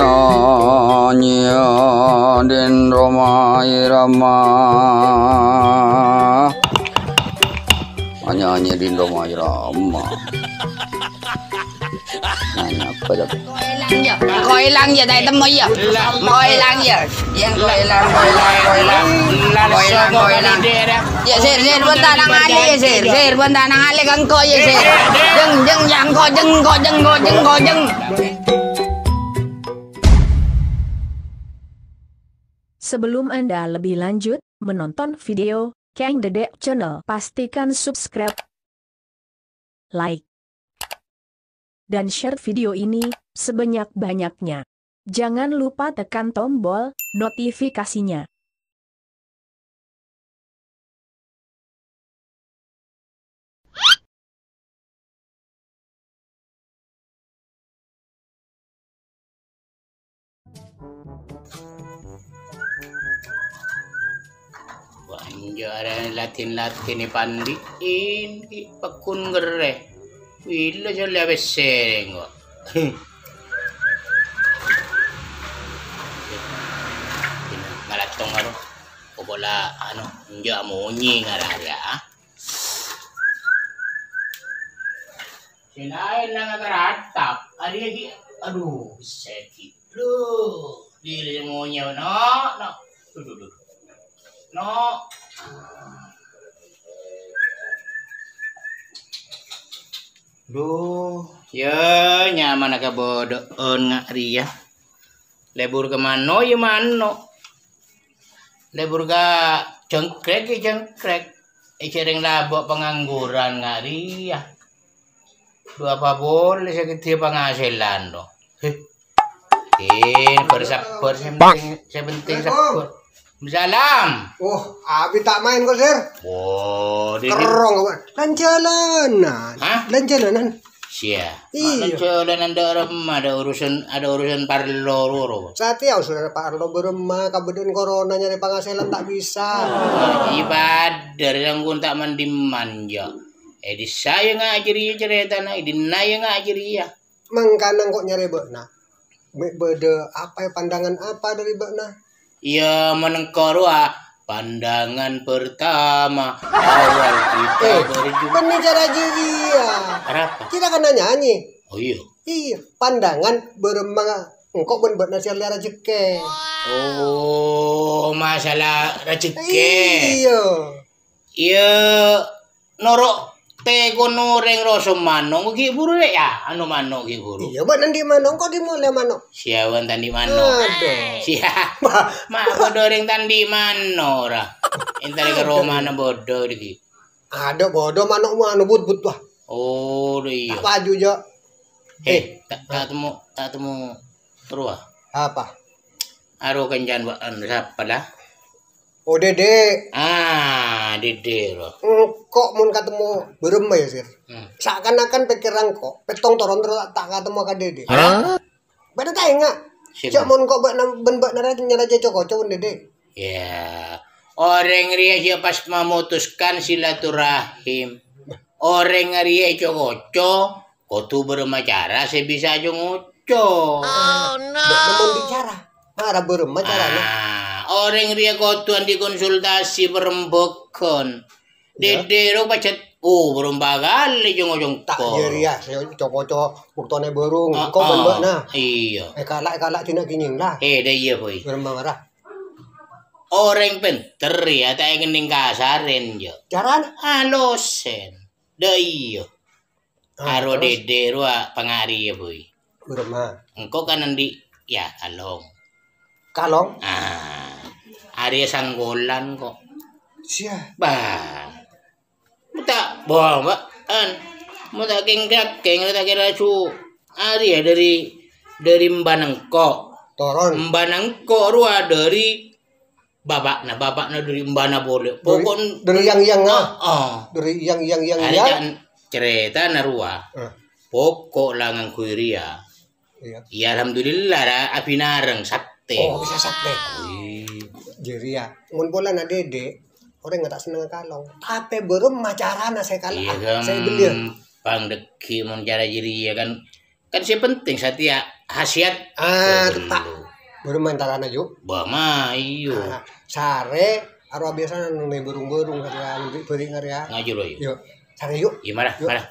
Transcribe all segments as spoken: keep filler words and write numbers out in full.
Nyanyi din Rhoma Irama. Nyanyi din Rhoma Irama. Nyanyi apa ya? Engko' èlang ya, ta' ètemmo ya. Engko' èlang ya. Ya, engko' èlang, engko' èlang, engko' èlang. Engko' èlang, engko' èlang. Ya, Sir, Sir, bân ta' nang alè, ya, Sir. Sir, bân ta' nang alè ka engko', ya, Sir. Jeng, jeng, ya, engko', jeng, engko', jeng, engko', jeng, engko', jeng. Sebelum Anda lebih lanjut menonton video Kang Dedek Channel, pastikan subscribe, like, dan share video ini sebanyak-banyaknya. Jangan lupa tekan tombol notifikasinya. Wah, enjâ' arèya latèn-latèn è pandi'in, ghi' pagghun gherrè. Bilâ jâ' lè apèssè rèng, kok. Malattong karo. Pokok la, anu, enjâ' amonyè ngarè-arè, ah. Sè laèn la ngakaratap, arèya ghi', adu, bessè ghi'. Duh, diri monyè, no, no. Duh, duh, duh. No. Duh, ya, nyamana kabâdâ'ân nga' rèya. Lebur ka mano, ya mano. Lebur ka jangkrek, ya jangkrek. Èjhâreng labo' pangangguran nga' rèya. Dhu apa polè sè ghi' dhiyâ panghasilan, do. Heh. Eh, sabbhâr, sabbhâr, sè penting, sè penting sabbhâr. Salam. Oh, abi ta' maèn kok, Sir. Wah, dhi-, dhi- Kerrong apa? Lan-jhâlanan. Hah? Lan-jhâlanan. Iyâ. Lan-jhâlanan dâ' remma, ada urusan, ada urusan parlo, ro, ro. Satèya urusan parlo bârâmma, kabâdâ'ân corona nyarè panghasilan ta' bisa. Iyâ, padâ, rèng ghun ta' man-dimman, jâ. Eh, di saya nga' jârèya carètana, di naya nga' jârèya. Mangkana engko' nyarè bâ'na. Mè' bâdâ apa, ya, pandangan apa dâri bâ'na? Iyâ, mon engko' rowa, pandangan pertama awal kita berjumpa. Eh, bânnè cara jârèya. Arapa? Kita kan nyanyi. Oh, iyâ. Iyâ, pandangan bârâmma engko' bân bâ'na sè ollè rajhekkè. Oh, masalah rajhekkè. Iyâ. Iyâ, noro' tèkon orèng roso mano', ghi' buru rè, ya, anu mano' ghi' buru. Iyâ, bâ'na andi' mano', engko' dimolè mano'. Siawan ta' andi' mano'. Aduh. Sia. Ma' bâdâ orèng ta' andi' mano', ra. Entar ka romana bâdâ dâggi'. Adâ' bâdâ mano', mano' but-but, wah. Oh, iyâ. Ta' paju, jâ. Eh, eh, ta', ta' temmo, ta' temmo terro, ah. Apa? Aro kancana bâ'na, sapa, la? Oh, Dede. Ah, Dede, ro. Engko' mon katemmo bârâmma, ya, Sir. Hmm. Seakan-akan pèkkèran engko', pèttong taon terro ta', ta' katemmo ka Dede. Hah? Bâ'na ta' enga'? Sing. Jâ' mon engko' bâ'na, bân bâ'na ra-, nyarajâ co-koco bân Dede. Ya, orèng rèya jâ' pas mamutuskan silaturahim. Orèng rèya co-koco, kodhu bârâmma cara sè bisa co-ngoco. Oh, no. Bâ'na mon bicara, mara bârâmma carana? Ah, orèng rèya kodhu andi' konsultasi parembhâghân. Ya. Dede ro pajhât, oh, bârâmpa kalè co-ngoco. Ta' jârèya, sè co-koco buktonè bârung, ah, engko' bân, ah, bâ'na. Iyâ. Èkala'-èkala' dinna' kèngèng, la. Eh, dâ' iyâ, Boy. Bârâmma mara? Orèng pènter, ya, ta' èkennèng kasarèn, jâ. Carana? Alusèn. Dâ' iyâ. Ah, aro terus? Dede rowa pangariya, Boy. Bârâmma? Engko' kan andi', ya, kalong. Kalong? Ah, arèya sangkolan kok. Sia. Bah. Mon ta', bah, Mbak, an. Mon ta' kèng-kakèng, ta' kèra su. Arèya dâri, dâri embana engko'. Toron. Embana engko' rowa dâri bapa'na, bapa'na dâri embana polè. Dâri, pokok dâri yang-yang, ah. Ah, ah. Dâri yang-yang, yang-yang. Arèya can-, carètana rowa. Ah. Pokok la ngangghuy rèya. Iyâ. Iyâ, alhamdulillah, ra, abinareng, saktè. Oh, bisa saktè. Wih. Jârèya. Mon polana Dede, orèng ta' senneng kalong. Tapè bârâmma carana sè kala-, iyâ, sè belliyâ. Gampang dâggi' mon cara jârèya kan. Kan sè penting satèya khasiat. Ah, tepa'. Buru main tarana, Ju. Bâ, mayu. Ah, sarè, aro abiyasana neng bârung-bârung, sarè, neng bâri' ngarè, ya. Ngaju, lo, yu. Yo, sarè, yu. Iya, mara, mara.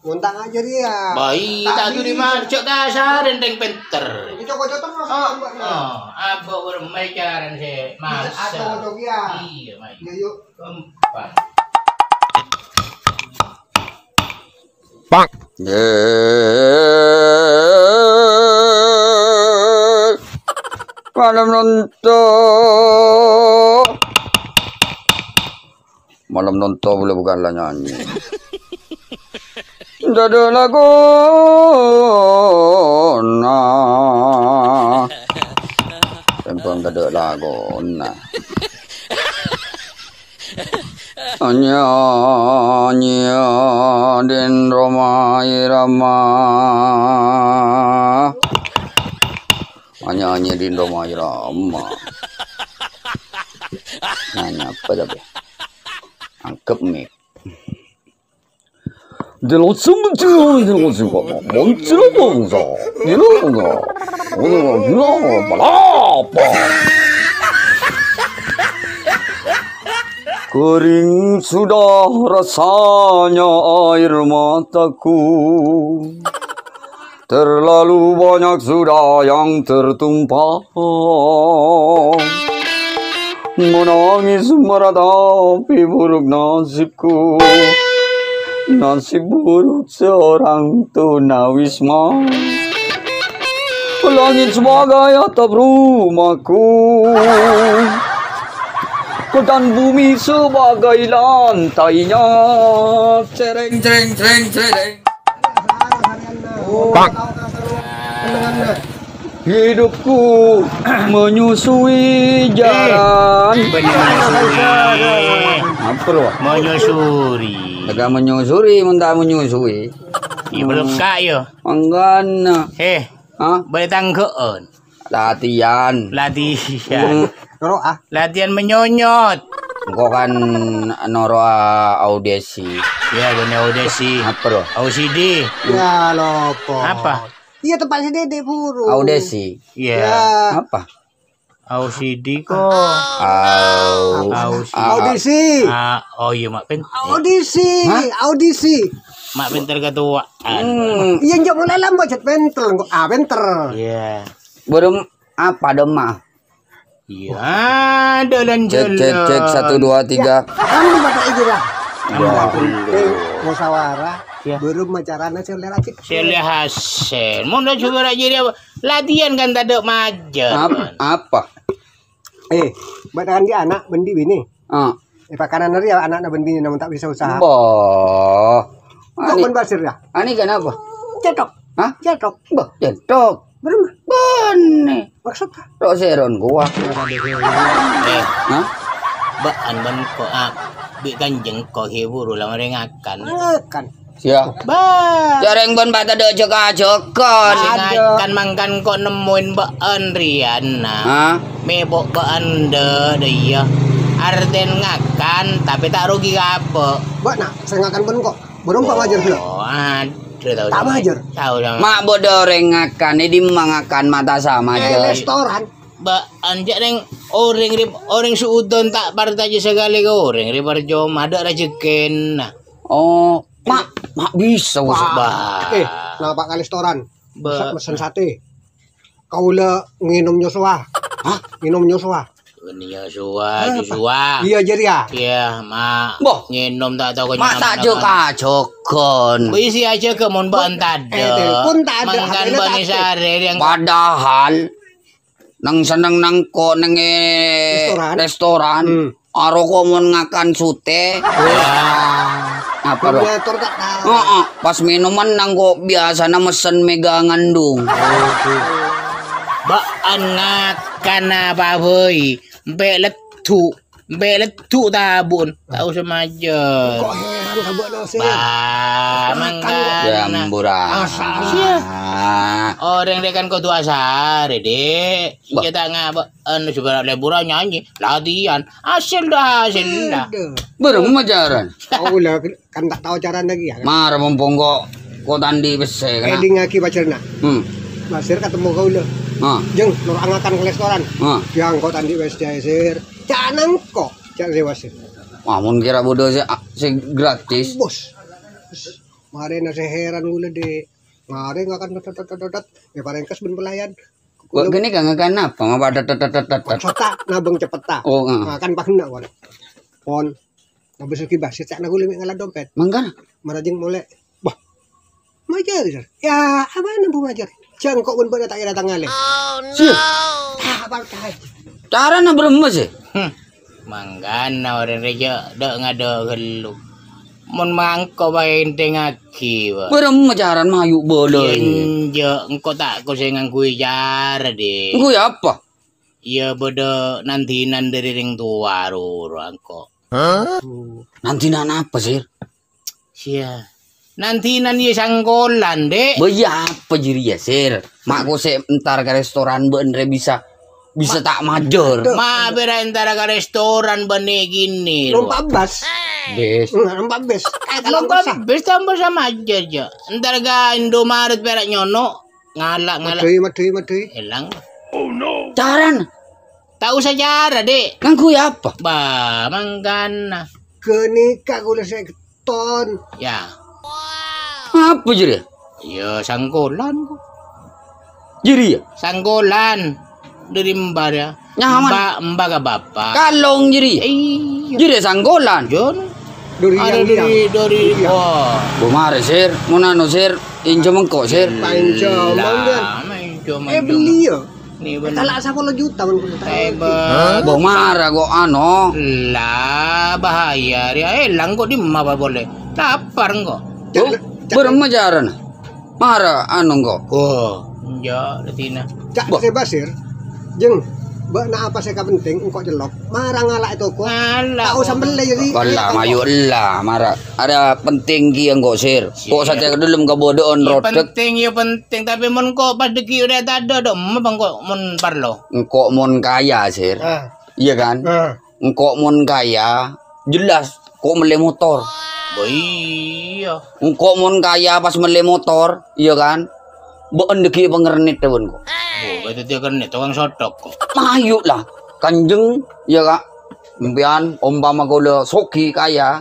Ngontang aja dia. Bâ, iyâ, ta' duli marjâ kasarèn, rèng pènter. Ini coba-coba terus, oh, Mbak, ya. Oh, abâ' bârung macaran sè masa. Atau untuk ya. Iya, mayu. Ya, yuk. Keempat. Pak. Yes. Malem nonton. Malem nonton boleh bukan lah nyanyi. Dada lagona. Tembang dada lagona. Nya, nya, din Roma Irama. Nya, nya, din Roma Irama. Nanya apa tapi? Angkep mic. Dilo sumbu, dilo sumbu, muncul bangsa. Dilo bangsa. Dilo bangsa. Balapa. Kering sudah rasanya air mataku. Terlalu banyak sudah yang tertumpah. Menangis meratapi buruk nasibku. Nasib buruk seorang tunawisma. Langit sebagai atap rumahku. Dan bumi sebagai lantainya. Cereng, cereng, cereng, cereng. Pak. Hidupku menyusui jalan. Menyusuri. Apa, lo? Menyusuri. Lega menyusuri, mun ta' menyusui. Iya, belum kak, yo. Mangkana. Eh, hah? Boleh tanggo'on. Latihan. Latihan. Hmm. Noro', ah. Latihan menyonyot. Engko' kan noro' audisi. Iya, bânnè audisi. Apa, lo? Ausidi. Ya, lopo. Apa? Iya, tempat si Dede buru. Audisi. Iya. Ya. Apa? Ausidi kok. Au. Ausi. Audisi. Ah, oh iya, Mak Pin. Audisi. Hah? Audisi. Mak Pin terketua. Hmm. Iya, njok mulai lambâ' jhât pènter, engko'. Ah, pènter. Iya. Belum apa, Dema? Iya, dalan cek, cek, cek, jalan. Satu, dua, tiga. Ya, kamu bapak itu dah. Dua. Eh, musyawarah. Ya. Buru macarana sè ollè rajin. Sè ollè hasèl. Mon dah coba rajin ya, latihan kan tadâ' majâr. Ap-, apa? Eh, buat kan dia anak bendi bini. Ah. Eh, pakanan hari ya anaknya bendi namun tak bisa usaha. Boh. Kok ani, pun basir ya? Ani kenapa? Cetok. Hah? Cetok. Boh, cetok. Berapa? Bânnè. Maksud? Tok seron gua. Eh. Hah? Bâ'ân bân ko', ah, bi' kanjeng ko' hibur ulang orèng akan. Akan. Siya. Bah. Jarèng bân bata dâ' jhâk-ajhâkan. Sing akan mangkan ko' nemmoin bâ'ân rèyan, nah. Hah? Mèbo' bâ'ân dâ', dâ' iyâ. Artèn ngakan, tapè ta' rugi ka abâ'. Bâ'na, sè ngakan bân ko'. Bârâmpa majâr ghellâ'? Oh, adâ' tao. Ta' majâr. Tao, tao. Ma' bâdâ orèng ngakan, è dimma ngakan mata sama, eh, jâ'. Restoran. Bâ'ân jâ' rèng orèng rè-, orèng su'udon ta' parcajâ sakalè ka orèng rè parcoma, adâ' rajhekkèna. Oh, ma', ma' bisa, Bos. Bah. Eh, napa ka restoran? Ba- Mesen, mesen sate. Kaulâ ngènom nyosowa. Hah? Ngènom nyosowa. Ngènom nyosowa, apa? Joshua. Iya, jârèya. Iya, Ma'. Boh. Ngènom ta' tao. Ma' ta' jhâ' kajhâghân. Bisi ajhâghân mon bâ'ân tadâ'. Eh, telepon tadâ', mangkan H P-na bânnè tadâ'. Sarè yang padahal neng senneng nangko' neng, eh, restoran. Restoran. Hmm. Aroko mon ngakan sute. Wah. Apa, Bro? Ngatur tak tahu. Heeh, pas minuman nangko' biasana mesen mega ngandung. Bâ'ân ngakan apa bhâi? Empe' leddu', empe' leddu' tabun. Ta' osa majâr. Kok heran ka bâ'na, Sir? Bah, ngakan kok. Mangkana. Ya, mburah. Asal. Iya. Orèng rè kan kodhu asarè, Dek. Bah. Iyâ ta' ngabâ'. Anu, sebenarnya liburan nyanyi, latihan, hasil dah, hasil dah. Aduh. Bârâmma carana? Tahu lah, kan tak tahu carana lagi ya. Mara mumpung kok Ko' ta' andi' pèssè, kana'. Èdingngaghi, Bajârna. Hmm. Basir katemmo kaulâ. Ah. Jeng, noro' ngakan ka restoran. Ah. Jang, ko' ta' andi' pèssè, Sir. Ca'na engko', ca'na Basir. Wah, mon kèra bâdâ sè, sè gratis. Bos. Marèna sè heran kaulâ, Dhi'. Marè ngakan, tet, tet, tet, tet, tet. Èparèngkes bân pelayan. Kok gini gak ngakan apa? Ngapa tet, tet, tet, tet, tet? Sota, nabâng cepetta. Oh, heeh. Ngakan pahenna, pon. Pon. Abis lagi basir, ca'na kaulâ mè' ngala' dompet. Mangkana? Mara jeng molè. Bah. Majâr, Jâr. Ya, apa nang Bu Majâr? Jang ko' bân bâ'na ta' kèra tangalè. Sir. Ah, apa kaè? Carana bârâmma, sè? Hmm. Mangkana orèng rèya dâ' ngadâ' ghâllu. Mon mangko bhâi ènthèngngaghi, Pak. Bârâmma carana mayu' bâlâi? Iyâ, enjâ', engko' ta' kosè ngangghuy cara, Dhi'. Ngangghuy apa? Iyâ, bâdâ nandinan dâri rèng towa, ro, ro, engko'. Hah? Nandinan apa, Sir? Sia. Nandinan iyâ sangkolan, Dhi'. Bâ, iyâ apa jârèya, Sir? Ma' kosè entar ka restoran bâ'na rè bisa, bisa ta' majâr. Ma' pèra' entar ka restoran bânnè gini, ro. Lompa' bas. Bis. Hmm, lompa' bis. Eh, lompa' bis tambah sama aja, ja. Entar ka Indomaret pèra' nyono', ngala', ngala'. Madhâi, madhâi, madhâi. Èlang. Carana? Ta' osa cara, Dhi'. Ngangghuy apa? Bâ, mangkana. Ghânèka kaulâ sè ton. Ya. Apa jârèya? Ya, sangkolan, kok. Jârèya? Sangkolan. Dâri emba, ya. Nyaman. Emba, emba ka bapa'. Kalong jârèya? Iyâ. Jârèya sangkolan? Jon. Dâri Ada yang dâri, dâri, iya. Wah. Bâ marè, Sir. Mon anu, Sir. Injhâm engko', Sir. Panjhâm, Lah, Bang. Injhâm, Eh, injhâm. Beli, ya? Ni bân. Kala' sapolo juta, mon kudu tahu. Eh, bân. Bâ mara kok anu. Lah, bahaya, rèya. Eh, èlang kok dimma, Pak, polè. Lapar engko'. Cak, Oh, cak. Bârâmma carana? Mara anu engko'. Oh, enjâ', dâddhina. Cak, Bah. Sè Basir. Jeng, bâ'na apa sè ka penting, engko' cellop. Mara ngala' è toko. Ngala', Ta' osa kok. Mellè, jadi. Wala, mayu' ella, mara. Ada penting ki engko', Sir. Kok Iya. Satèya ka dâlem kabâdâ'ân Iya, rodek. Penting, ya penting. Tapi mon engko' pas dâggi' udah tadâ', dâ' emma bang kok mon parlo. Engko' mon kaya, Sir. Ah. Iya kan? Ah. Engko' mon kaya, jelas ko' mellè motor. Bâ, iya. Engko' mon kaya pas mellè motor, iya kan? Bâ'ân dâggi' pangernit bân ko'. Oh, bâ dâddhi pangernit, tokang sothok ko'. Mayu' lah, Kanjeng, iya, Ka'. Empèyan, ompama kaulâ sogi kaya,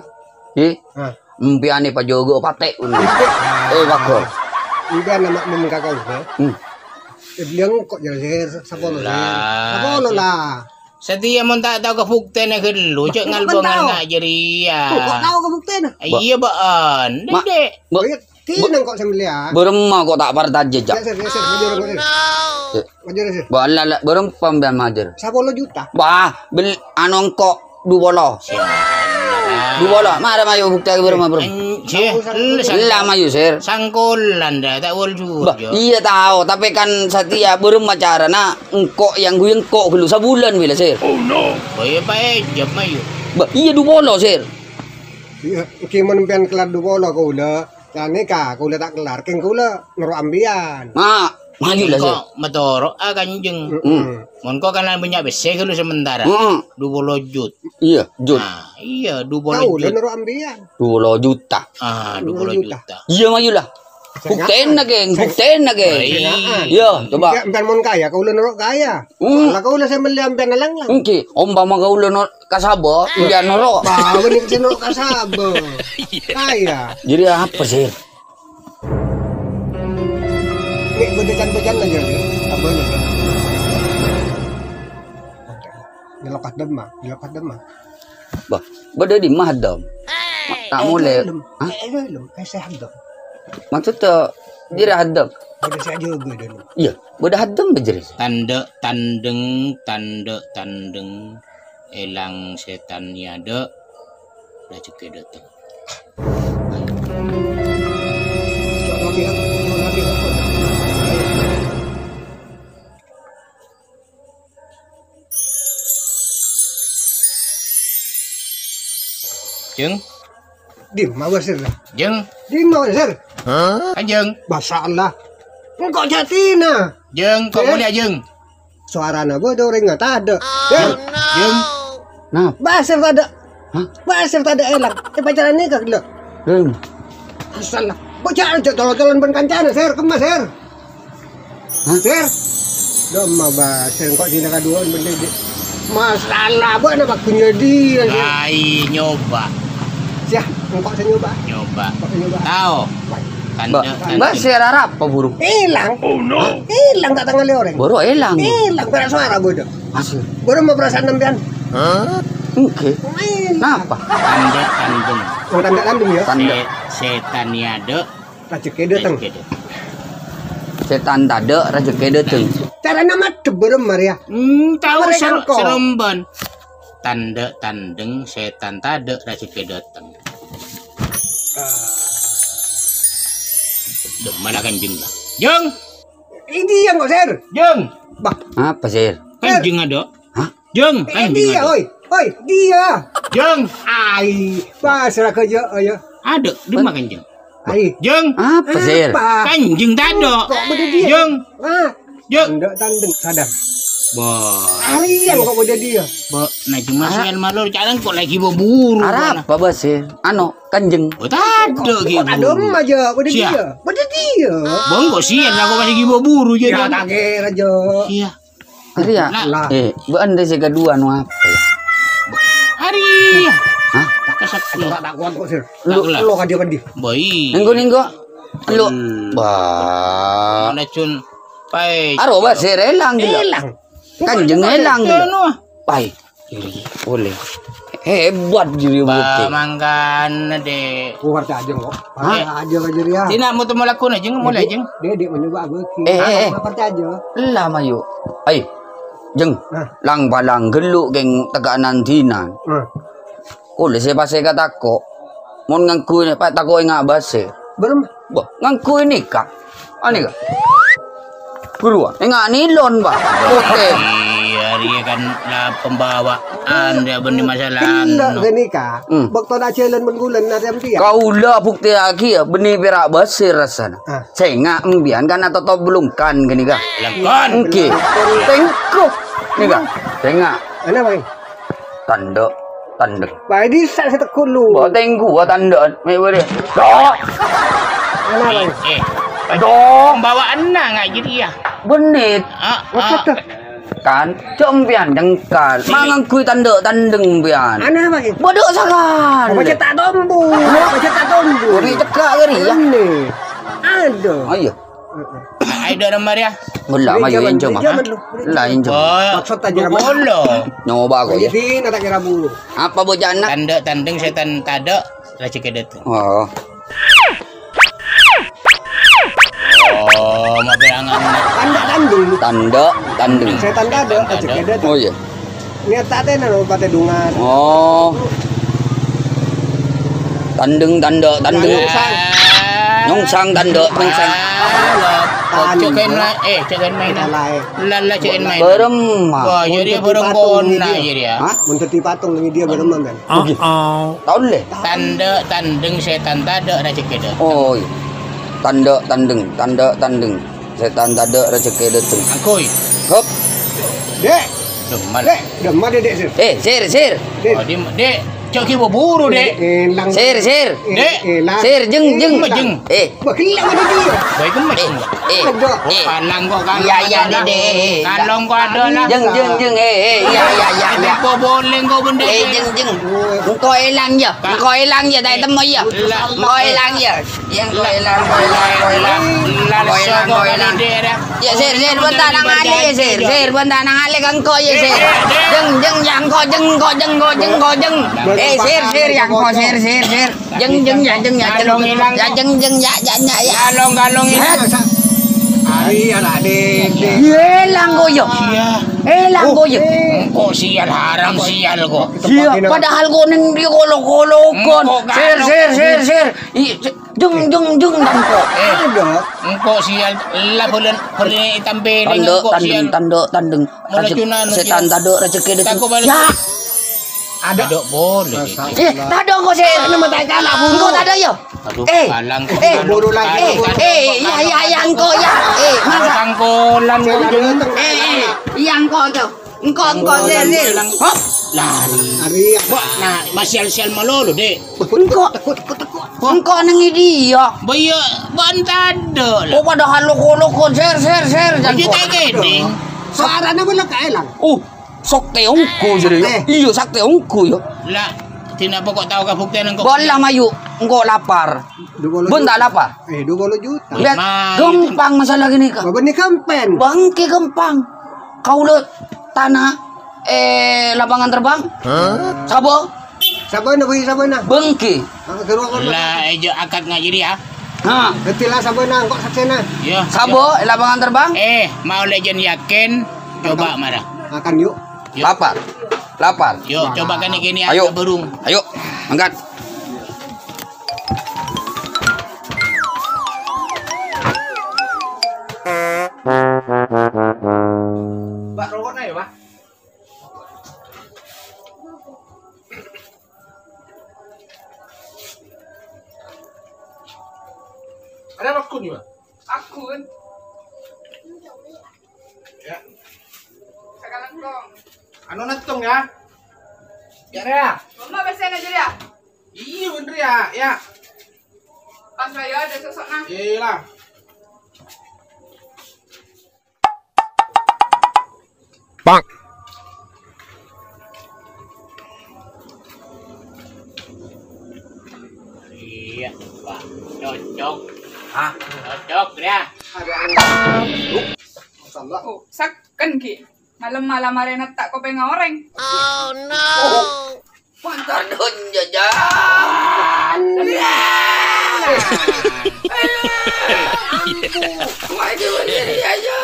eh, Hah? empèyan èpajâgâ patè'. Eh, bagus. Empèyan nama mem kakak, ya? Hmm. Eh, beliau kok jelas, ya, sapolo, ya. Lah, Sapolo, sih. Lah. Satèya mon ta' tao kabuktèna ghâllu, Bah, cè' emang ngalbong tao? Ana' jârèya. Tuh, kok tao kabuktèna? Iya, bâ'ân. Ma-, Dek. Ba-, Oh, iya, Ti ba-, nang kok sembelih, ya. Bârâmma kok ta' parcajâ, Cak? Ya, sir, ya, sir. Maju, maju, sir. Eh. Maju, sir. Bâ, la, la, bârâmpa sampèyan majâr? Sapolo juta. Bâ, bel-, anu, engko' dupolo. Dupolo. Mara mayu bukti bârâmma, bârâmma. Ella mayu, sir. Sangkolan, dah, tak wal jujur, Bah, iya tao, tapi kan satèya bârâmma carana engko' yang gue engko' ghâllu sabulân, bila, sir. Oh, no. Oh, iya, Pak, eh, jam mayu. Bâ, iya, dupolo, sir. Iya, engki mon sampèyan kellar dupolo kaulâ. Ghânèka, kaulâ ta' kellar, kèng kaulâ noro' sampèyan. Ma, maju lah, Sir. Engko' matoro'a, Kanjeng. Mm-mm. Mon engko' kan bânnya' pèssè ghâllu sementara. Mm-mm. Dupolo jut. Iya, jut. Nah, iya, dupolo Kaulâ jut. Noro' sampèyan. Dupolo juta. Ah, dupolo juta. Iya, maju lah. Buktèna, Kèng, buktèna, Kèng. Iya, coba. Ya, sampèyan mon kaya, kaulâ noro' kaya. Hmm. Lah kaulâ sè mellè sampèyan lang-lang. Ènggi, ompama kaulâ no-, Kasaba, iya noro'. Bah, bânnè sè noro' kasaba. Kaya. Jadi apa, Sir? Nih, bâdâ can-bâcan aja, Sir. Apa nih, Sir? Nyelok adem, Mak. Nyelok adem, Mak. Bah, bâdâ di mah adem. Tak mulai. Hah? Eh, eh, eh, eh, saya adem. Maksudnya, jadi adem. Bâdâ saya juga, Dan. Iya, bâdâ adem aja, Sir. Tandhâ tandheng, tandhâ tandheng. Èlang sètan nyadhâ', rajhekkè dâteng. Jeng. Dimma, Sir? Jeng. Dimma, Sir? Kanjeng. Masya Allah. Engko' jâtina. Jeng, kok mulya, Jeng? Sowarana bâdâ orèng tadâ'. Jeng. Jeng. Nah. Basir tadâ'. Hah? Basir tadâ' èlang. Eh, pacaran nèka ghellâ'. Jeng. Asal lah. Kok jhâ' jhâ' tolo-tolon bân kancana, Sir? Kemma, Sir? Hah? Sir? Dâ' emma, Bâ. Sir, engko' dina kaduwâ'ân bân dâdâ. Masalah bâ'na bâ' ghun nyadiyâ, Sir. Ai, nyoba. Siah, engko' sè nyoba. Nyoba. Engko' sè nyoba. Tao. Tandhâ, Bâ', tandhâ. Bâ', Sir, arapa buru? Èlang. Oh, no. Èlang ta' tangalè orèng. Buru èlang. Èlang, ta' sowara bâdâ. Asli. Bârâmma parasaan sampèyan? Hah? Èngghi. Èlang. Napa? Tandhâ tandheng. Oh, tandhâ tandheng, yâ? Tandhâ. Sè-, sètan è adâ'. Rajhekkè dâteng. Rajhekkè dâteng. Sètan tadâ', rajhekkè dâteng. Carana maddhep bârâmma rèya? Hmm, tao. Mereka ser-, engko'. Seremban. Tandhâ tandheng, sètan tadâ', rajhekkè dâteng. Ah. Dâ' emma la Kanjeng la. Jeng! Ini yang kok, Sir? Jeng! Bâ. Apa, Sir? Kanjeng adâ'. Hah? Jeng, eh, Kanjeng dia, adâ'. Oi. Oi, dia. Jeng. Ai, pasrah ka jâ', ya. Adâ', dimma Kanjeng? Ai. Jeng. Apa, Sir? Apa? Kanjeng tadâ'. Kok bâdâ dia? Jeng. Ah. Jeng. Tandhâ tandheng, sadar. Bâ. Arèya kok bâdâ dia? Bâ, nah, cuma ah. Sial malor, carana kok lagi buru. Arapa, Bâ, Sir? Anu, Kanjeng. Oh, tadâ', kok, kok tadâ' emma jâ', bâdâ dia? Bâdâ dia? Bâ, kok sial, aku masih lagi buru, jâ'. Ya, jâ'. Kagè, Raja. Iya. Arèya. Lah. Eh, bâ'na sè kaduwâ anu apa, ya? Arèya. Hah? Kasakti. Ora tak kuat kok, Sir. Lu, lu kadhi-kadhi. Bâi. Nengko, nengko. Lu. Hmm. Bâ. Mana, Jun? Pai. Aro, Bâ, Sir èlang, gila. Èlang. Kanjeng èlang, gila. Anu. Pai. Iri, boleh. Hebat, jârèya bukti. Pamangkana, Dek. Ku parcajâ, kok. Hah? Parcajâ ka jârèya. Dina mau temu lagu na, Jeng, mulai, Jeng. Dek, Dek, mencoba abâgi. Eh, eh, eh. Parcajâ. Lah, mayu. Ai, Jeng. Hah? Lang-balang ghellu' kèng tekanan dinan. Hah? Kulâ sè pas èkatako'. Mon ngangghuy, pa tako' enga' bâsè. Bârâmma? Bâ, ngangghuy nèka. Anèka. Guru, enga' nilon, Pak. Oke. Iya, dia kan lah pembawaan dia bânnè masalah. Kènè' anu. Ghânèka. Hmm. Bâkto ajhâlân bân kulâ narèm dia. Kaulâ buktèyaghi, ya, bânnè pèra' bâsè rassana. Ah. Sènga' embiyan kan atotop lungkan ghânèka. Lungkan. Oke. Tengko. Nèka. Sènga'. Ana, Bang? Tandhâ, tandheng. Bâ, dissa' sè tekko' lu. Bâ, tèngghu, bâ, tandhâ. Mè' bârâ. Dok. Ana, Bang? Eh, eh. Dok. Pembawaanna ngajâr iyâ. Bânnè. Ah, ah. Kan, jhâ' empiyan jhengkal. Ma' ngangghuy tandhâ, tandheng empiyan. Ana, Bang? Bâdâ sakan. Apa cè' ta' tombu? Apa cè' ta' tombu? Bânnè cegghâ' kèya. Bânnè. Aduh. Oh, iya. Ayo, dâ' remma rèya. Ghulâ, mayu, enjâ, mah. Lah, enjâ. Maksud aja, Mas. Ghulâ. Nyoba kok, ya. Jadi, nata kira bulu. Apa bocana? Tandhâ tandheng sètan tadâ', rajhekkè dâteng. Oh. Oh, mabilangan. Tandhâ tandheng. Tandhâ tandheng. Sètan tadâ', rajhekkè dâteng. Oh, iya. Niat ta' atèna lho, patè dungan. Oh. Tandheng, tandhâ, tandheng. Nyongsang. Nyongsang, tandhâ, nyongsang. Ah, lho. Tandhâ. Cek main, eh, cek main. Salah, eh. Lala, cek main. Bârâmma. Wah, jadi bârâmma kona, jadi ya. Hah? Mun dâddhi patung nèng dia bârâmma, kan? Oke. Taon, lè. Tandhâ tandheng sètan tadâ', rajhekkè dâteng. Oh, iya. Tandhâ tandheng, tandhâ tandheng. Sètan tadâ', rajhekkè dâteng. Angkoy. Hop. Dek. Demen. Dek, demen, Dek, Sir. Eh, Sir, Sir. Dek. Oh, di, Dek. Cok ki buru, Dek. Eh, elang. Sir, Sir. Eh, Dek. Elang. Sir, jeng, jeng. Elang. Jeng. Eh. Wah, gila, ada dia. Baik, gemes. Eh, eh. Ada. Eh. Palang kok kan. Iya, iya, Dek, Dek. Eh, eh, iya. Kalong kok ada lah. Jeng, jeng, jeng. Eh, eh, iya, iya, iya, iya. Ada apa boleh kok, Bun, Dek? Eh, jeng, jeng. Engko' elang, ya. Engko' elang, ya. Tak temu, ya. Lah. Engko' elang, ya. Iya, engko' elang, engko' elang, engko' elang. Lah, engko' elang, sok engko' elang. Kok gede, ya? Ya, Sir, Sir, bân ta' nang alè, ya, Sir. Sir, bân ta' nang alè ka engko', ya, Sir. Jeng, jeng, ya, engko', jeng, engko', jeng, engko', jeng, engko', jeng. Eh, Sir, Sir, ya, engko', Sir, Sir, Sir. Jeng, jeng, ya, jeng, ya, jeng. Kalong ilang. Ya, jeng, jeng, ya, ya, ya, ya. Kalong, kalong ilang. Hah? Ari, ya, Raden. Iya, elang kok, ya. Iya. Elang kok, ya. Engko' sial, haram sial kok. Iya, padahal kok neng dia kolok-kolok, kon. Engko' Sir, kalong. Sir, Sir, Sir. Iya, Jeng, jeng, jeng, tangko. Eh, ada. Engko' sial, la bulan, bulan itam piring, tandhâ, engko' tandheng, sial. Tandhâ, tandheng. Mula rajek-, cunanu sètan sial. Tadâ', rajhekkè dâteng. Tako' balik. Ya. Ada. Ada boleh, Dek. Eh, tadâ' engko', Sir. Ana mata kalah, buru. Engko' tadâ', ya? Aduh, eh, kalang, eh, kalang, buru lagi. Kalang, eh, kalang, eh, iya, iya, iya, engko', ya. Eh, masa? Tangkolan, Sir, kok, ada Jeng. Tengah. Eh, eh, iya, engko', tuh. Engko', engko', Sir, Sir. Kalang. Hop. Lari. Lari, ya. Wah, nah, masih sial-sial malolo, Dek. Engko'. Tekuk, tekuk, tekuk. Engko' neng iyâ. Bâ iyâ, bân tadâ', la. Oh, padahal loko-loko, ser, ser, ser, jân Bâjâ kok. Ta' kènè'. Suarana bâlâ kaèlang. Uh, sok tèongko, jârèya. Eh. Iyâ, sok tèongko, yâ. La, dinapa kok tao kabhuktèyan engko'? Bâlâ mayu, engko' lapar. Dua puluh Bân ta' juta. Lapar. Eh, dua puluh juta. Lèt, Ma, ghâmpang masalah ghânèka. Bâ, bânnè ghâmpang. Bângkè ghâmpang. Kaulâ tana, eh, lapangan terbang. Hah? Sabo? Sabâna, bâi, sabâna. Bângkè. Ah, geruwak, geruwak. La, èjâ' akad ngajâri, yâ. Ha. Bhârtè la sabâna, engko' saksèna. Iyâ. Sabo, lapangan terbang. Eh, mau lè jân yakin, coba mara. Makan, yuk. Yuk. Lapar. Lapar. Yuk, coba kènè'-kènè' Ayo. Bârung. Ayo, angkat. Pak, rokoknya ya, Pak? Ada akun ya, Pak? Akun. Ya. Sekarang dong. Anu nantong ya. Ya, ya. Mama pesen aja ya. Iya, bener ya, ya. Pas lah ya, ada sosoknya. Iya lah. Pak. Iya, Pak. Cocok. Hah? Cocok, ya. Ada anu. Masalah. Oh, saken, Ki. Malem-malem arè netta' kopèngnga orèng. Oh, no. Pantar dun jajan. Wajib sendiri aja.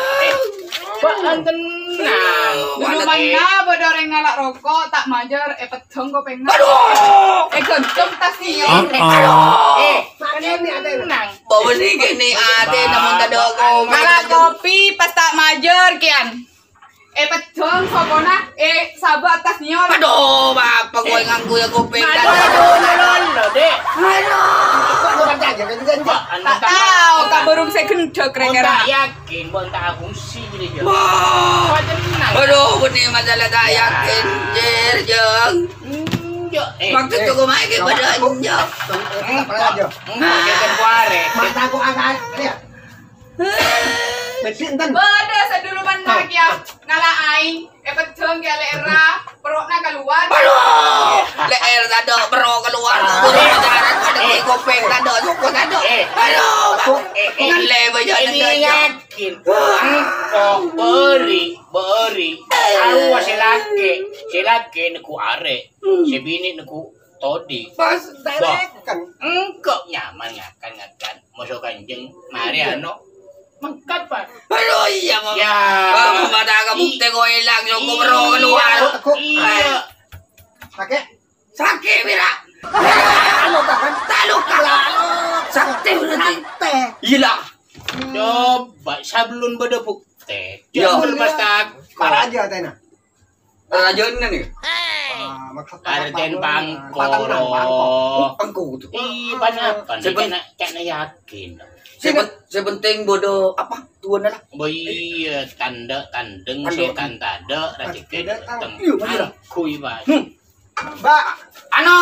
Bâ'ân tenang. Dulu mana bâdâ orèng ngala' roko', ta' majâr, èpeddhâng kopèngnga. Aduh! Èghântong tas nèyong. Eh, tenang. Bawa ni kene ate namun tadâ' kopi. Ngala' kopi, pas ta' majâr, kèyan. Èpeddhâng sokona, eh, sabâ' tas nèyong. Aduh, bapa kowe nganggu ya kuping. Aduh, aduh, aduh, aduh, Dek. Aduh. Kok bukan saja, kan, kan, kan? Ta' tao, ta' bârung sè ghendhâk, kira-kira. Kok ta' yakin, kok ta' fungsi, gitu, ya? Wah. Kok tenang? Aduh, bânnè masalah ta' yakin, Jer, Jeng. Enjâ', eh. Maksud eh, kok maèn ke pada enjâ'. Enggak, enggak, kita kuare. Mata kok agak, lihat. Bâdâ sadulur manna kèya, ngala' aèng, èpeddhâng kèya lè'èrra, perutna kalowar. Aduh! Lè'èr tadâ', perut kalowar. Aduh, jalan, ada di kuping tadâ', soko tadâ'. Aduh, ngallè bâjâ nendâ. Yakin. Engko' bâri', bâri'. Arowa sè lakè', sè lakè' neggu' arè', sè binè' neggu' todi'. Pas tereken. Engko' nyaman ngakan-ngakan. Moso kanjeng, mari ano. Mengkat, Pak. Aduh, iya, Mama. Ya. Mama, mata kamu tengok hilang, soko perut kalowar. Iya. Sakè'? Sakè', Wira. Luka, kan? Ta' luka. Sakè' berarti. Sakè'. Iya lah. Coba, sebelum bâdâ bukti. Iya. Jangan pas tak. Para aja, Tena. Rajâna nèka. Ah, maksud Artèn pangko, pangko, pangko. Oh, pangko tuh. Ih, panapa? Sè pen- Ca'na, ca'na yakin. Sè pen-, sè penting bâdâ apa? Tuwâna lah. Bâ iyâ, tandhâ, tandheng, tandheng. Sètan tadâ', rajhekkè tadâ'. Iyâ, bhender. Angkuy, Pak. Hmm. Mbak. Anu,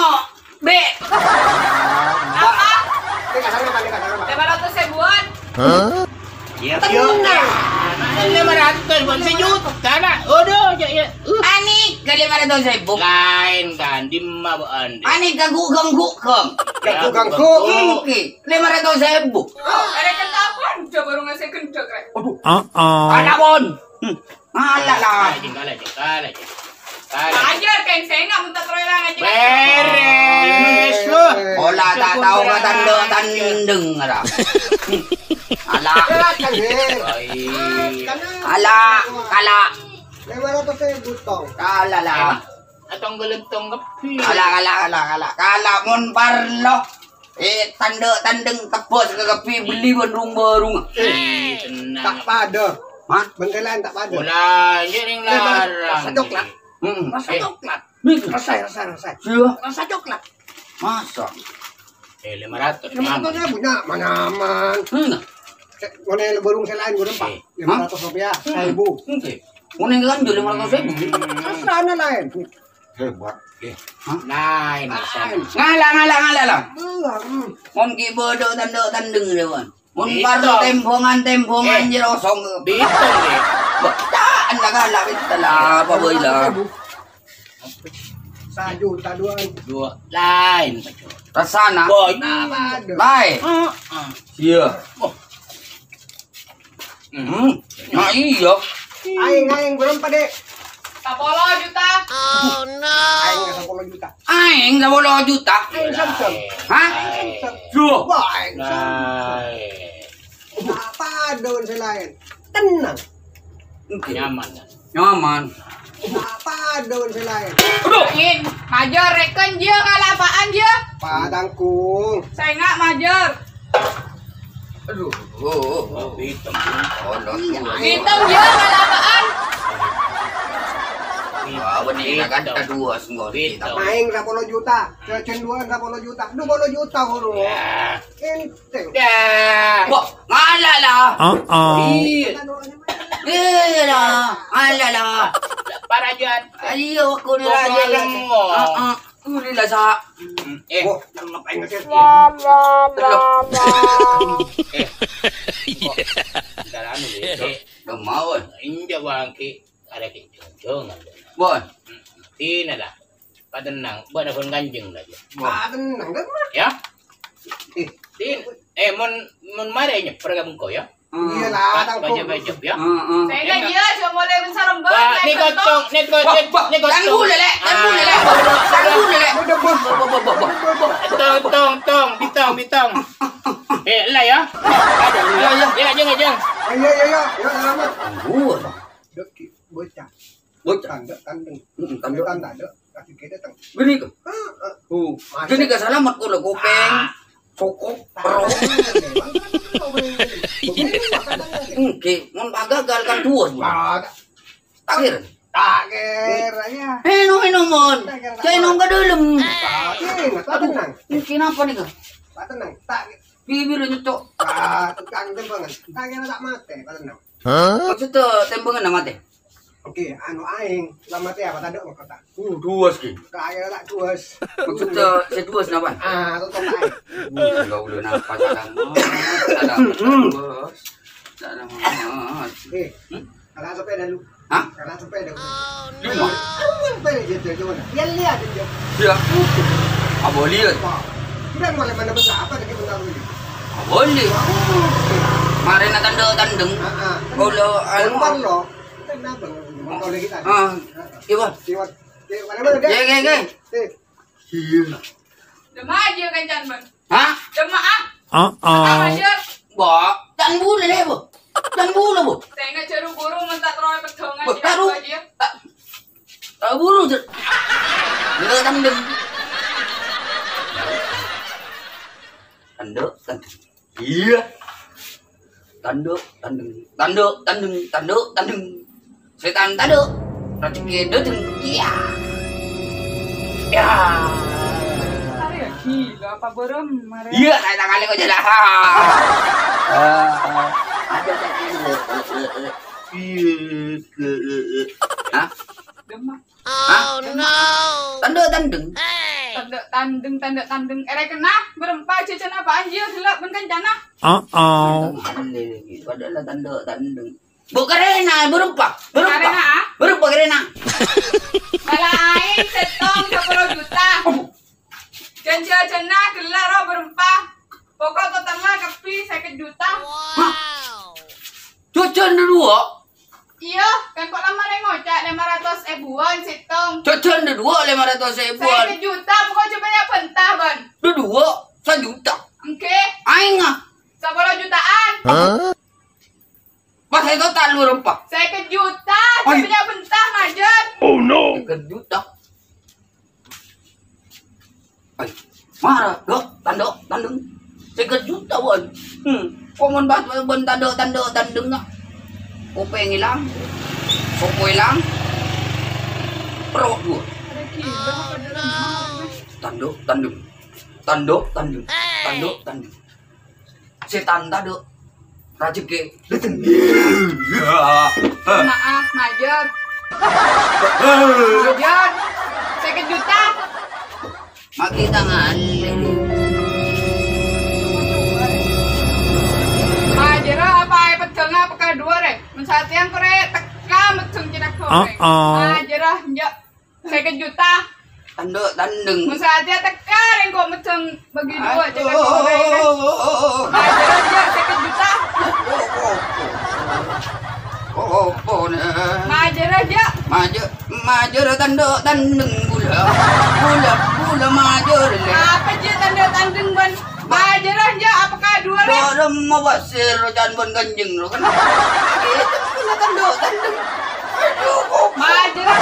Bi. Mbak. Apa? Ini kasarnya apa? Ini kasarnya apa? Lima ratus ribuan. Hah? Iya, iya. Tenang. Lima ratus, bukan sejuta, nak. Aduh, ya, ya. Uh. Ani, ke lima ratus ribu. Lain kan, di ma, Bu Andi? Ani ganggu-ganggu, Kang. Ganggu-ganggu. Oke, lima ratus ribu. Oh, ada ketahuan, udah baru ngasih gendek, Rek. Aduh. Heeh. Ada, Bon. Hmm. Alah, lah. Kalah, Jeng, kalah, Jeng, kalah, Jeng. Kalah. Ajar, Keng, saya nggak minta keroyokan aja. Beres, lu. Pola ta' tao ka tandhâ-tandheng, ra. Ala. Silakan, Jeng. Oi. Ala, kala. Lima ratus ribu, tong. Kala, lah. Atong gelentong kepi. Kala, kala, kala, kala. Kala, mon parlo. Eh, tandhâ-tandheng tebus ka kepi beli bân rung-bârung. Eh, tenang. Ta' padâ. Hah? Bengkelan ta' padâ. Pola, anjir, yang larang. Rasa coklat. Hmm. Rasa coklat. Nih. Rasa, rasa, rasa. Iya. Rasa coklat. Masa? Eh, lima ratus. Lima ratus ribu, nyaman, nyaman. Hmm. Sè, ngone bârung sè laèn, bârung empat. Eh. Lima ratus rupiah, seribu. Oke. Ngone kan lima ratus ribu. Rasa laèn. Hebat. Eh, hah? Laèn, San. Ngala', ngala', ngala', la. Belum. Mon ghi' bâdâ tandhâ-tandheng, ya, Wan. Mon parlo tembhângan-tembhângan, eh, jero song. Bitong, eh. Bâcaan la ngala', bitong la, apa bhâi la. Sajuta duwâ. Duwâ laèn, Pak. Rassana. Boy. Laèn. Heeh. Iyâ. Oh. Hmm. Nah, iyâ. Aèng, aèng, bârâmpa, Dek? Sapolo juta. Aèng sapolo juta. Aèng sapolo juta. Aèng Samsung. Hah? Aèng Samsung. Duh. Wah, aèng Samsung. Apa dâun sè laèn? Tenang. Nyaman. Nyaman. Apa dâun sè laèn? Aduh. Aèng, majâr rèken, jiyâ, ngala' apaan, jiyâ? Patangkung. Sènga' majâr. Aduh, oh, oh, oh, bitong. Oh, no, iya. Bitong, jiyâ, ngala' apaan? Wah, bânnè kan kaduwâ sengko' kita. Bitong. Aèng sapolo juta. Jhâjhân duwâ sapolo juta. Duwâ polo juta, ngono. Ya. Enteng. Ya. Wah, ngala' la. Heeh. Iyâ. Iyâ la. Ngala' la. Parajan. Ayo, aku ni raja. Heeh. Aku ni la, sa. Hmm, eh. Wah, cellep aèng, Cel. Cellep. Eh. Kok dalam ni, Cel? Udah mau. Injak bangki. Arè ki jhung-jhung. Bon. Hmm, tina la. Patennang, bâ'na pon kanjeng la, jâ. Patennang, kan, Mas? Ya. Eh. Tin, eh, mon, mon marè nyèpper ka bengko, ya. Hmm. Iyâ la, tang bajâ-bajâ, ya. Heeh. Sènga' jiyâ, jhâ' molè bân sarembhân. Wah, ni gotong, ni gotong, ni gotong. Tang bulâ, Lè', tang bulâ, Lè'. Tang bulâ, Lè'. Udah, bos, bos, bos, bos, bos. Tong, tong, tong, bitong, bitong. Eh, la, ya. Aduh, ya, ya. Ya, jeng, jeng. Iya, iya, iya. Ya, selamat. Tang bulâ. Dek, bocah. Bocah. Tandhâ, tandheng. Heeh, tandhâ. Tandhâ, tandhâ, lagi kita tang. Gini ke? Heeh. Oh, gini ke salamet kaulâ kopèng, soko, perut. Enggak, mon gagal kan duwâ. Ah, tak kira. Tak kira, ya. Eno, eno, mon. Saya nong ke dalam. Tak kira, tak tenang. Mungkin apa nih, Kak? Tak tenang, tak kira. Bibir nyecok. Ah, tukang tembhângan. Tak kira tak matè, tak tenang. Maksudnya tembhângan matè? Oke, anu aèng, la matè apa tadâ' mangkota? Uh, duwâs, Ki. Kaya la duwâs. Maksudnya sè duwâs napa? Ah, tutup aèng. Uh, la ulun napa salamet? Salamet, duwâs. Salamet. Eh, hmm? Kala sepeda lu. Hah? Kala sepeda. Di mana? Anu, sepeda jâ, jâ, jâ, mana? Ya, lihat aja. Ya. Apa lihat? Wah, udah mulai mana besar apa lagi bentar ini? Apa lihat? Marèna tandhâ-tandheng. Ah, ah. Kaulâ, anu, parlo. Kenapa? Motor lagi tadi. Ah, iya, Bang. Lewat. Lewat mana, mana, deh? Gè, gè, gè. Eh. Iya. Dâ' emma jiyâ kancana, Bang? Hah? Dâ' emma, ah? Heeh. Apa jiyâ? Ba, tang bulâ, Lè', Bu. Tang bulâ, Bu. Sènga' jhâ' ru-buru mon ta' terro èpeddhungan. Bu, jiyâ taruh. Apa jiyâ? Ta', ta' buru, jhâ'. Enggak, tang deng. Tandhâ, tandhâ. Iya. Tandhâ, tandheng. Tandhâ, tandheng. Tandhâ, tandheng. Sètan tandhâ. Rajhekkè dâteng. Iya. Ya. Arè gila apa bârâmma, arè? Iya, saya tak kali kok jelas. Ah, ah. Ada tak kali. Iya. Hah? Dâ' emma. Hah? Oh, no. Tandhâ tandheng. Tandhâ tandheng, tandhâ tandheng. Èrèkenna, bârâmpa jhâjhân apaan jiyâ ghellâ' bân kancana? Uh-oh. Padahal tandhâ tandheng. Bu, karèna, bârâmpa. Bârâmpa. Karèna, ah? Bârâmpa karèna. Kala aèng sèttong sapolo juta. Oh. Jhân-jhâjhânna ghellâ' rowa bârâmpa. Pokok totalna kabbhi sèket juta. Hah? Jhâjhân dâduwâ'? Iyâ, kan kok la marè ngoca' lèma ratos èbuwân sèttong. Jhâjhân dâduwâ' lèma ratos èbuwân. Sèket juta, pokok jhâ' bânnya' bânta, bân. Dâduwâ' sajuta. Èngghi. Aèngnga. Sapolo jutaan. Hah? Pas ètotal bârâmpa? Sèket juta, jhâ' bânnya' bânta, majâr. Oh, no. Sèket juta. Ay, mara, dâ', tandhâ, tandheng. Sèket juta, bân. Hmm, kok mon bâ-, bân tandhâ, tandhâ, tandheng, ah. Kopèng èlang. Soko èlang. Perut dua. Tandhâ, tandheng. Tandhâ, tandheng. Tandhâ, tandheng. Sètan tadâ'. Rajhekkè dâteng. Maaf, majâr. Majâr. Sè Magi tangan. Majârâ apa aè peddhâng apa kadhuwâ rè? Mon satèya engko' rè tekka meddhâng cèna gorèng. Heeh. Majârâ, enjâ', sèket juta. Tandhâ' tandheng. Mon satèya tekka rè engko' meddhâng bâgi dua cèna gorèng. Aduh. Majârâ, enjâ', sèket juta. Aduh, apa? Apa, nè? Majârâ, jâ'. Majâ-, majârâ tandhâ' tandheng bulâ. Bulâ, bulâ majârâ, lè. Apa jâ' tandhâ' tandheng bân majârâ, jâ', apa kadhuwâ rè? Dâ' remma pasèr can bân kanjeng ro, kan? Itu bulâ tandhâ' tandheng. Aduh, kok. Majârâ.